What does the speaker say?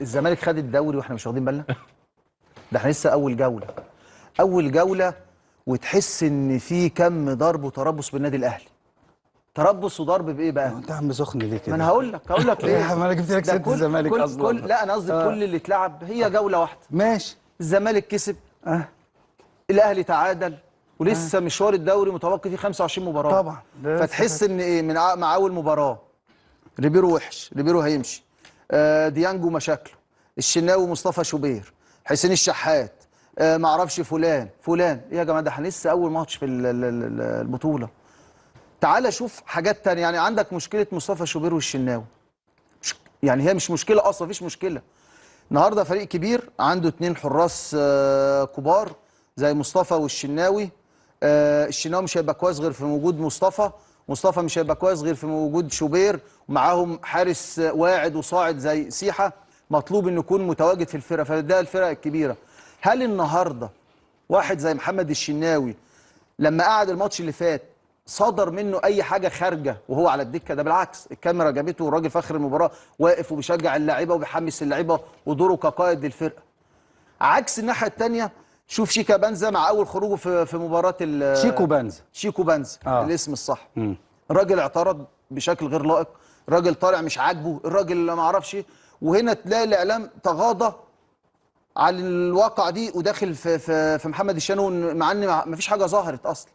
الزمالك خد الدوري واحنا مش واخدين بالنا؟ ده احنا لسه اول جولة. اول جولة وتحس ان في كم ضرب وتربص بالنادي الاهلي. تربص وضرب بايه بقى؟ انت عم سخن ليه كده؟ ما انا هقول لك ليه؟ ما انا جبت لك ده سيره الزمالك اصلا. لا انا قصدي كل اللي اتلعب هي جولة واحدة. ماشي. الزمالك كسب، الاهلي تعادل، ولسه مشوار الدوري متبقي فيه 25 مباراة. طبعا. فتحس ان ايه من مع اول مباراة ريبيرو وحش، ريبيرو هيمشي، ديانجو مشاكله، الشناوي مصطفى شوبير، حسين الشحات، معرفش فلان فلان. ايه يا جماعة، ده احنا لسه اول ماتش في البطولة. تعال شوف حاجات تانية. يعني عندك مشكلة مصطفى شوبير والشناوي، يعني هي مش مشكلة اصلا، مفيش مشكلة. النهارده فريق كبير عنده 2 حراس كبار زي مصطفى والشناوي. الشناوي مش هيبقى كويس غير في وجود مصطفى، مصطفى مش هيبقى كويس غير في وجود شوبير، ومعاهم حارس واعد وصاعد زي سيحه، مطلوب انه يكون متواجد في الفرقة. فده الفرق الكبيرة. هل النهارده واحد زي محمد الشناوي لما قعد الماتش اللي فات صدر منه اي حاجة خارجه وهو على الدكة؟ ده بالعكس، الكاميرا جابته والراجل في اخر المباراة واقف وبيشجع اللعيبة وبيحمس اللعيبة ودوره كقائد للفرقة. عكس الناحية الثانية، شوف شيكا بانزا مع اول خروجه في مباراة شيكو بانزا. شيكو بانزا الاسم الصح. الراجل اعترض بشكل غير لائق، الراجل طالع مش عاجبه، الراجل ما اعرفش. وهنا تلاقي الاعلام تغاضى على الواقع دي وداخل في محمد الشناوي، مع ان ما فيش حاجة ظهرت اصلا.